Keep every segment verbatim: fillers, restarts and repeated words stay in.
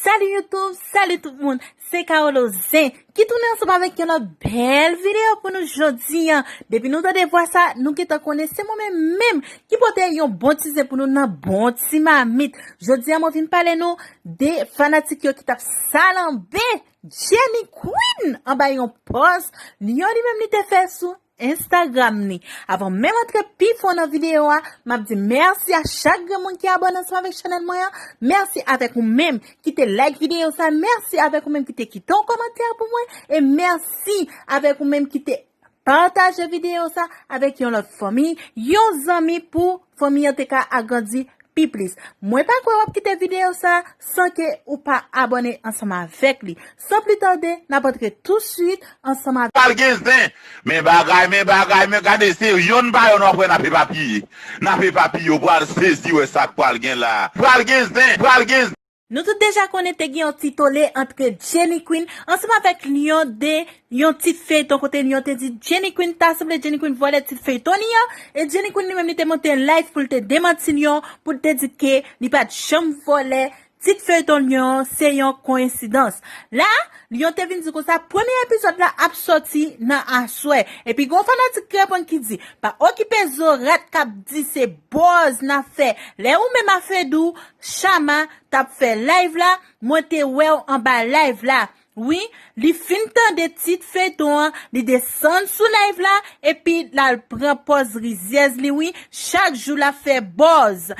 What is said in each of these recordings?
Salut YouTube, salut tout moun, se Carolo Zen ki tounen ansanm avèk yon lòt bèl videyo pou nou jodi a. Depi nou tande vwa sa, nou gentan konnen se mwen menm menm ki pote yon bon ti zen pou nou nan bon ti mamit. Jodi a mwen vin pale nou de fanatik yo ki t ap salanbe Jenny Queen anba yon pòs li yo li menm li te fè sou Instagram ni. Avan menm antre pi fon nan videyo a, m ap di mèsi a chak grenn moun ki abòne ansanm avèk chanèl mwen an. Mèsi avèk ou menm ki te like videyo sa. Mèsi avèk ou menm ki te kite yon kòmantè pou mwen. E mèsi avèk ou menm ki te pataje videyo sa avèk yon lòt fanmi, yon zanmi pou fanmi an te ka agrandi pi plis. Mwen pa kwè w ap kite videyo sa san ke ou pa abòne ansanm avèk li. San pli tande, n ap antre touswit ansanm avèk. Pral gen zen, men bagay, men bagay, men gade se yonn pa yonn w ap wè n ap epapiye. N ap epapiye, w pral sezi wè sa k pral gen la. Pral gen zen, pral gen zen. Nou tout deja konnen te gen yon ti tole antre Jenny Queen ansanm avèk Lion de yon tit feyton kote Lion te di Jenny Queen ta sanble Jenny Queen vòlè tit feyton li an. E Jenny Queen li menm li te monte live pou l te demanti Lion, pou l te di ke li pa t janm vòlè tit feyton Lion an, se yon koyensidans. La, Lion te vin di konsa premye epizòd la ap sòti nan aswè. Epi gen yon fanatik ki reponn ki di pa okipe zo rat k ap di se bòz n ap fè. Lè ou menm a Fedou Chama t ap fè live la, mwen te wè w anba live la. Wi, li fin tande tit feyton an, li desann sou live la, epi l al pran pòz rizyèz li wi. Chak jou l ap fè bòz.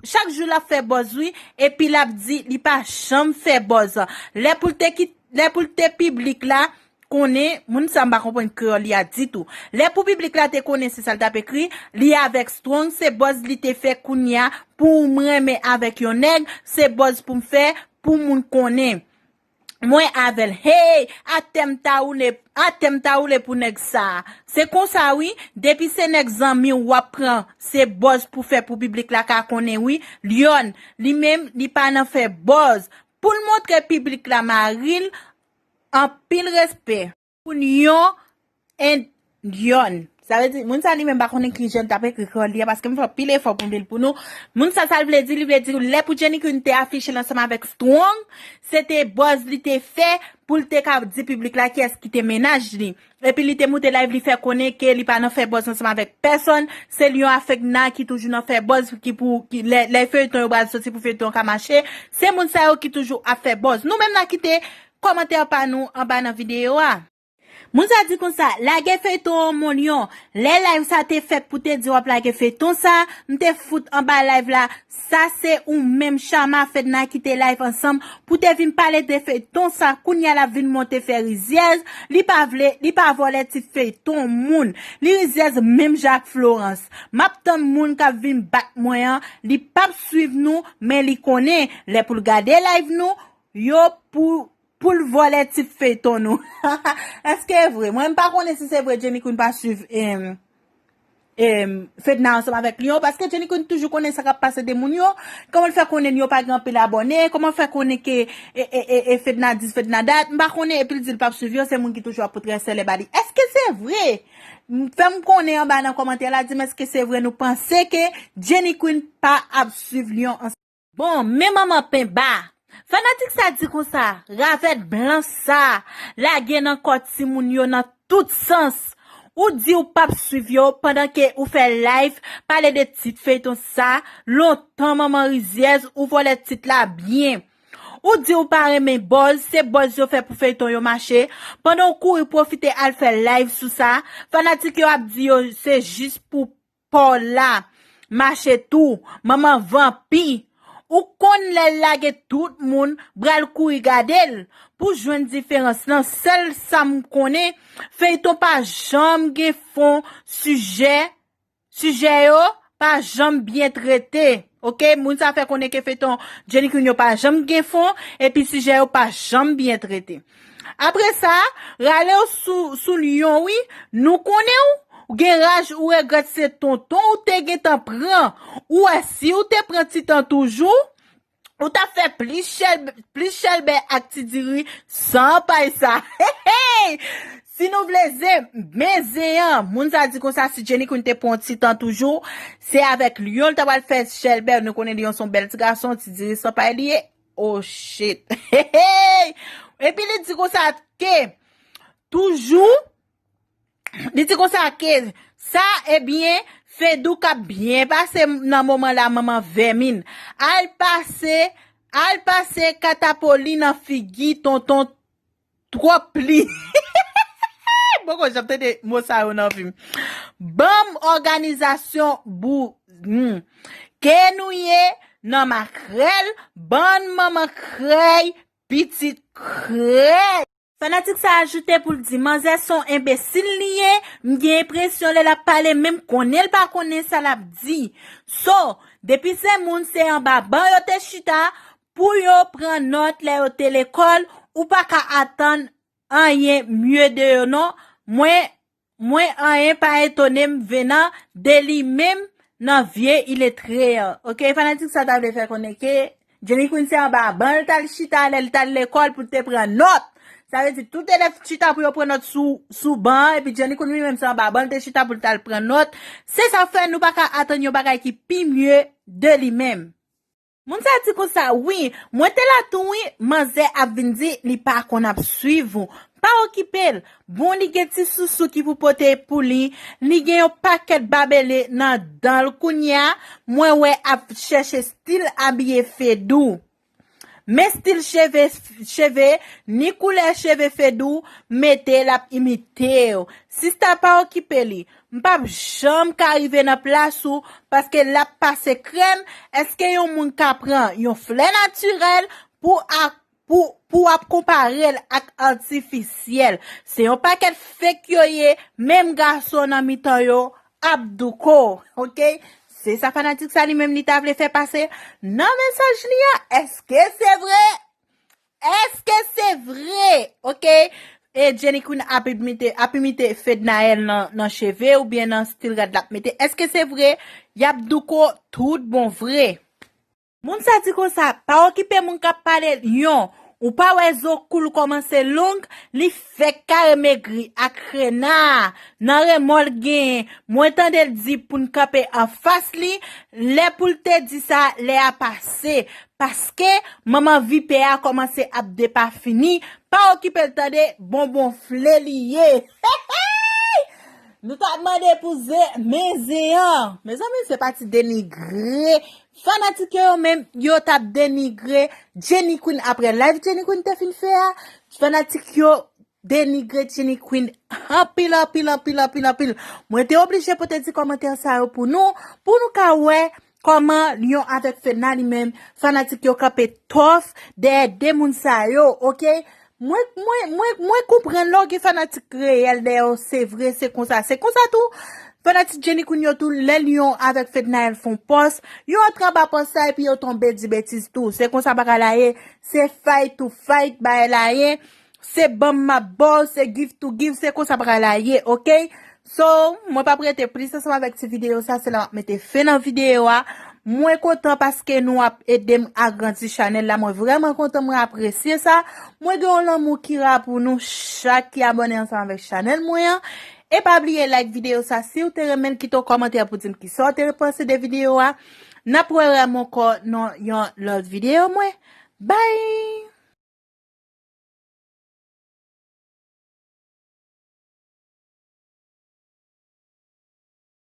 Chak jou l ap fè bòz wi, epi l ap di li pa janm fè bòz. Lè pou l te kit, lè pou l te piblik la, konnen, moun sa m pa konprann kreyòl li a ditou. Lè pou piblik la te konnen se sa l t ap ekri, li avèk Strong, se bòz li te fè kounye a, pou m renmen avèk yon nèg, se bòz pou m fè, pou moun konnen. Mwen avè l, hey, atè m ta woule, atè m ta woule pou nèg sa. Se konsa wi, depi se nèg zanmi w w ap pran, se bòz pou fè pou piblik la ka konnen wi. Lion, li menm, li pa nan fè bòz. Pou l montre piblik la mari l, anpil respè. Pou Lion and Lion. Sa vle di, moun sa li menm pa konnen ki jan l t ap ekri kreyòl li a, paske m fè anpil efò pou m li l pou nou. Moun sa, sa l vle di, li vle di, lè pou Jenny Queen te afiche l ansanm avèk Strong, se te bòz li te fè pou l te ka di piblik la kiyès ki te mennaj li. Epi li te moute live, li fè konnen ke li pa nan fè bòz ansanm avèk pèsonn. Se Lion a Fedna ki toujou nan fè bòz, ki pou, ki, lè, lè feyton yo pral soti pou feyton an ka mache. Se moun sa yo ki toujou ap fè bòz. Nou menm n a kite kòmantè pa nou anba nan videyo a. Moun sa di konsa, lage feyton an mon Lion. Lè live sa te fèt pou te di w ap lage feyton sa, m te fout anba live la. Sa se ou menm Chama Fedna ki te live ansanm pou te vin pale de feyton sa, kounye a l ap vin monte fè rizyèz, li pa vle, li pa vòlè tit feyton moun. Li rizyèz menm jan ak Florence. M ap tann moun k ap vin bat mwen an, li p ap swiv nou, men li konnen lè pou l gade live nou yo pou pou l vòlè tit feyton nou. Èske e vre? Mwen m pa konnen si se vre Jenny Queen pa swiv em, em, Fedna ansanm avèk Lion, paske Jenny Queen toujou konnen sa k ap pase de moun yo. Kòman l fè konnen yo pa gen anpil abòne? Kòman l fè konnen ke e, e, e, e Fedna dis Fedna dat? M pa konnen, epi l di l p ap swiv yo, se moun ki toujou ap pote sèlè ba li. Èske se vre? M, fè m konnen anba nan kòmantè la, di m èske se vre nou panse ke Jenny Queen pa ap swiv Lion ansanm? Bon, men manman penba. Fanatik sa di konsa, ravèt blan sa lage nan kò timoun yo nan tout sans. Ou di ou p ap swiv yo pandan ke ou fè live pale de tit feyton sa, lontan manman rizyèz ou vòlè tit la byen. Ou di ou pa renmen bòz, se bòz yo fè pou feyton yo mache. Pandan ou kouri pwofite al fè live sou sa, fanatik yo ap di yo se jis pou pa w la mache tou, manman vanpi. Ou konn lè l lage tout moun bral kouri gade l pou jwenn diferans lan. Sèl sa m konnen, feyton pa janm gen fon, sijè, sijè yo pa janm byen trete. Oke, moun sa fè konnen ke feyton Jenny Queen yo pa janm gen fon, epi sijè yo pa janm byen trete. Apre sa, rale w sou, sou Lion wi, nou konnen w, ou gen raj ou regrèt se tonton ou te gentan pran. Ou wè si ou te pran ti tan toujou, ou t ap fè plis chèl, plis chèlbè ak ti diri san pay sa. Hey, hey! Si nou vle zen, men zen an. Moun sa di konsa si Jenny Queen te pran ti tan toujou, se avèk Lion l ta pral fè chèlbè. Nou konnen Lion se yon bèl ti gason, ti diri san pay li ye. Oh shit. Hey, hey. Epi li di konsa ke toujou, li di konsa ke sa, ebyen, Fedou k ap byen pase nan moman la, manman vèmin. Al pase, al pase katapoli nan figi tonton twòp li. Bon, kon jan m tande mo sa yo nan vi m. Banm òganizasyon bou, hmm. Ke nou ye nan makrèl, bann manman krèy, pitit krèy. Fanatik sa ajoute pou l di, manzè se yon enbesil li ye, m gen enpresyon lè l ap pale, menm konnen l pa konnen sa l ap di. So, depi se moun, se anba ban yo te chita pou yo pran nòt lè yo te lekòl, ou pa ka atann anyen mye de yo non. Mwen, mwen anyen pa etone m venan de li menm nan vye iletre an. Oke, fanatik sa ta vle fè konnen ke Jenny Queen se anba ban l t al chita lè l t al lekòl pou l te pran nòt. Sa vle di tout elèv chita pou yo pran nòt sou, sou ban an, epi Jenny Queen li menm se anba ban l te chita pou l t al pran nòt. Se sa k fè nou pa ka atann yon bagay ki pi mye de li menm. Moun sa di konsa, wi, mwen te la tou wi, manzè ap vin di li pa konn ap swiv ou. Pa okipe l. Bon, li gen ti sousou ki pou pote pou li. Li gen yon pakèt babele nan dan l kounye a. Mwen wè ap chèche stil abiye Fedou. Men stil cheve, cheve, ni koulè cheve Fedou mete, l ap imite w. Sista, pa okipe li. M p ap janm ka rive nan plas ou, paske l ap pase krèm. Èske yon moun ka pran yon flè natirèl pou ak, pou, pou w ap konpare l ak atifisyèl? Se yon pakèt fake yo ye, menm gason nan mitan yo ap douko, oke? Se sa fanatik sa li menm li ta vle fè pase nan mesaj li a. Èske se vre? Èske se vre? Oke? E Jenny Queen ap imite, ap imite Fednaelle nan, nan cheve oubyen nan stil rad l ap mete. Èske se vre? Y ap douko tout bon vre. Moun sa di konsa, pa okipe moun k ap pale, yon, ou pa wè zo kou l kòmanse long, li fèk kare megri ak rena nan remò l genyen. Mwen tande l di pou n kanpe anfas li, lè pou l te di sa, lè a pase. Paske manman vipè a kòmanse ap depafini. Pa okipe l tande, bonbon fle li ye. Nou t ap mande pou zen, men zen an. Mezanmi, se pa ti denigre. Fanatik yo, yo menm, yo t ap denigre Jenny Queen apre live Jenny Queen te fin fè a. Fanatik yo denigre Jenny Queen anpil, anpil, anpil, anpil, anpil. Mwen te oblije pote ti kòmantè sa yo pou nou, pou nou ka wè kòman Lion avèk Fedna li menm, fanatik yo kanpe tòf dèyè de moun sa yo, oke? Mwen, mwen, mwen, mwen konprann lè w gen fanatik reyèl dèyè w, se vre, se konsa, se konsa tou. Fanatik Jenny Queen yo tou, lè Lion avèk Fednaelle fè yon pòs, yo antre anba pòs sa epi yo tonbe di betiz tou. Se konsa bagay la ye, se fight to fight bagay la ye. Se ban m m ap ba w, se give to give, se konsa bagay la ye, oke? So, mwen p ap rete plis ansanm avèk ti videyo sa, se la m ap mete fen nan videyo a. Mwen kontan paske nou ap ede m agrandi chanèl la, mwen vrèman kontan, mwen apresye sa. Mwen gen yon lanmou ki ra pou nou chak ki abòne ansanm avèk chanèl mwen an. E pa bliye like videyo sa, si w te renmen l, kite yon kòmantè pou di m kisa w te panse de videyo a. N ap wè vrèman ankò nan yon lòt videyo mwen. Bye!